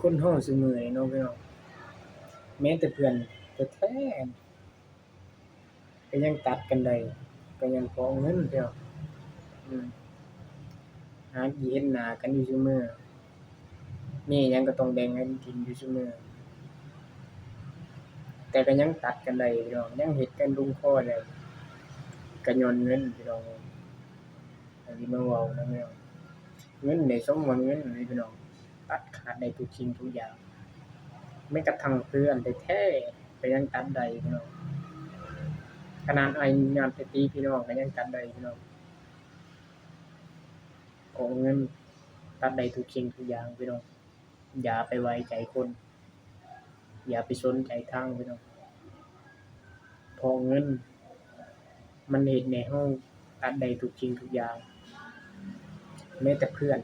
ຄົນເຮົາຊຸມື້ນີ້ເນາະພີ່ນ້ອງ ແມ້ແຕ່ເພື່ອນແທ້ໆ ກໍຍັງຕັດກັນໄດ້ ກໍຍັງເພາະເງິນ ພີ່ນ້ອງ. ອືມ ຫາກິນເຫັນໜ້າກັນຢູ່ຊຸມື້ ມີຫຍັງກໍຕ້ອງແບ່ງກັນກິນຢູ່ຊຸມື້ ແຕ່ກໍຍັງຕັດກັນໄດ້ພີ່ນ້ອງ ຍັງເຮັດກັນລົງຄໍໄດ້ ກໍຍ້ອນເງິນພີ່ນ້ອງ. ອັນນີ້ມາເວົ້ານຳພີ່ນ້ອງ ເງິນນີ້ ສົມວ່າເງິນນີ້ພີ່ນ້ອງ ຕັດຂາດໄດ້ທຸກສິ່ງທຸກຢ່າງ ແມ້ກະທັ່ງເພື່ອນແທ້ໆ ກໍຍັງຕັດໄດ້ພີ່ນ້ອງ. ຂະໜາດອ້າຍຍາດຕິພີ່ນ້ອງກໍຍັງຕັດໄດ້ພີ່ນ້ອງ ເພາະເງິນຕັດໄດ້ທຸກສິ່ງທຸກຢ່າງພີ່ນ້ອງ. ຢ່າໄປໄວ້ໃຈຄົນ ຢ່າໄປສົນໃຈທາງພີ່ນ້ອງ ເພາະເງິນມັນເຮັດໃຫ້ເຮົາຕັດໄດ້ທຸກສິ່ງທຸກຢ່າງ ແມ້ແຕ່ເພື່ອນ